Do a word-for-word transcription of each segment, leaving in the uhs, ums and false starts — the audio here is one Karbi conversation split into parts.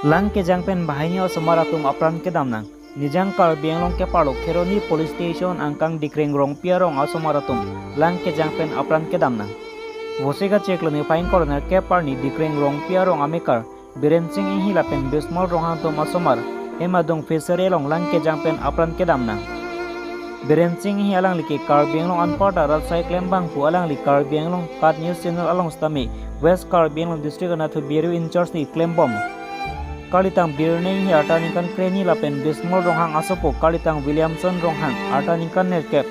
Lang kejang pen banghini osomar atum apran kedam nang. Nijang Karbi Anglong keparlo Kheroni Police Station angkang Dikreng Rongpi arong asomar atum lang kejang pen apran kedam nang. Vosi kacheklo niphai ingkoi ra nerkep arni Dikreng Rongpi arong amekar Biren Singh Inghi lapen Bismol Ronghang atum asomar hem adung fishery along lang kejang pen apran kedam nang. Biren Singh Inghi alangli ke Karbi Anglong anparta rat asai klembang pu alangli Karbi Anglong KAT News Channel along sitame West Karbi Anglong District anatthu Bureau in-charge si klembom. Kalitang Biren Inghi arta ningkan krehini lapen Bismol Ronghang asopo kalitang Williamson Ronghang arta ningkan nerkep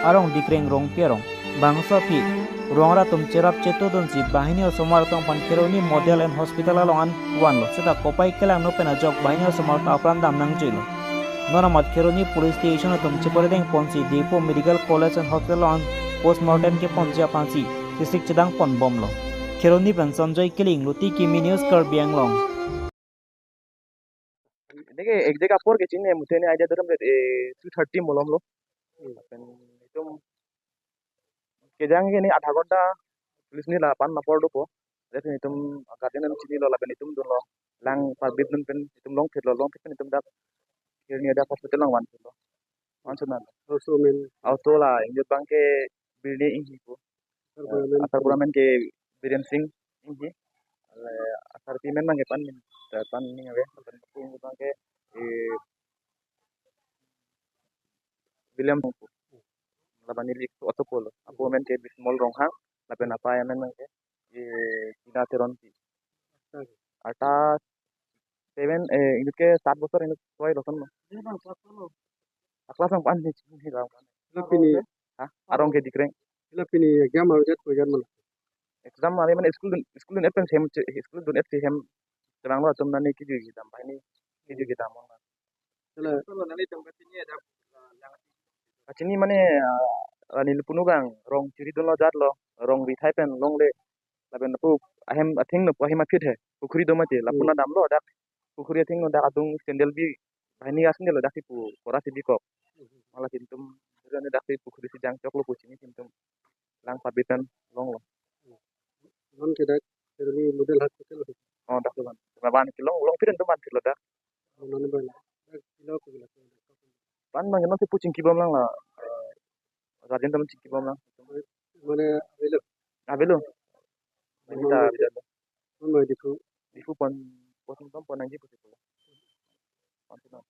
arong Dikreng Rongpi arong. Bangso aphi rong arat atum cherap chetudunsi banghini osomar atum aphan Kheroni Model and Hospital along an vanlo. Seta kopai kelangno pen ajok banghini osomar atum apran dam nangjuilo. Non amat Kheroni Police Station atum cheparideng ponsi Diphu Medical College and Hospital along an postmortem keponji aphansi sisik chedang ponbomlo. Kheroni pen Sanjoy Killing, Luti Kimi News, Karbi Anglong. Ini ke exact apor ke chinine, muthe ne idea daram ke, eh, three thirty malomlo. Hmm. Lapen itum kejang ke ne adha ghonta police ni la pan apor dopo. Lapen itum guardian an chinilo lapen itum dunlo. Lang parbit dun pen itum longphitlo, longphit pen itum dak Kheroni dak hospital along vanphitlo. Vanson nang. Auto amen. Auto la ingjir abang ke Birni Inghi pu. Asar pura amen. Eh, asar pura amen ke Biren Singh Inghi. Le asarpi amen abang ke pan min, eh, pan ning ave, pan pu abang ke, eh, William pu. Laban neli auto pulo. Apo amen ke Bismol Ronghang, lapen apei amen abang ke, eh, Tina Teronpi. Arta seven, eh, inut ke sat bosor inut soi lo son lo. Aklas ang pan ni chini lang pan. Hala pini. Ha? Arong ke Dikreng. Hala pini exam avedet ko jan mal. Exam ave mane school dun, school dun-et pen hem, school dun-et si hem. Tebang lo atum nani kejui kedam, banghini kejui kedam. Hala. Kachini mane, ah, rani lupunu bang rong chiri dunlo jatlo, rong rithai pen longle. Lapen lapu ahem athengno pu ahem aphi he. Pukhuri do mati, lapu Hmm. na damlo dak. Pukhuri athengno dak adung sandal bi, banghini a-sandal lo dak si pu, kora si bikok. Hmm. Mala si itum, dak si pukhuri si jangchoklo pu chini si itum lang parbit pen longlo. Non ke dak Kheroni Model Hospital. Oh, dak si ban. Laban kelong, longphit atum vanphitlo dak. Oh, non ban. Dak kilo ko kilo. Pan abang non si pu chingkibom lang la. Eh, guardian atum chingkibom lang. Mane avelo. Avelo. Mane Mane ta avelo. Mane Diphu. Diphu pon, pon pon nangji pusi pu. Pon pon.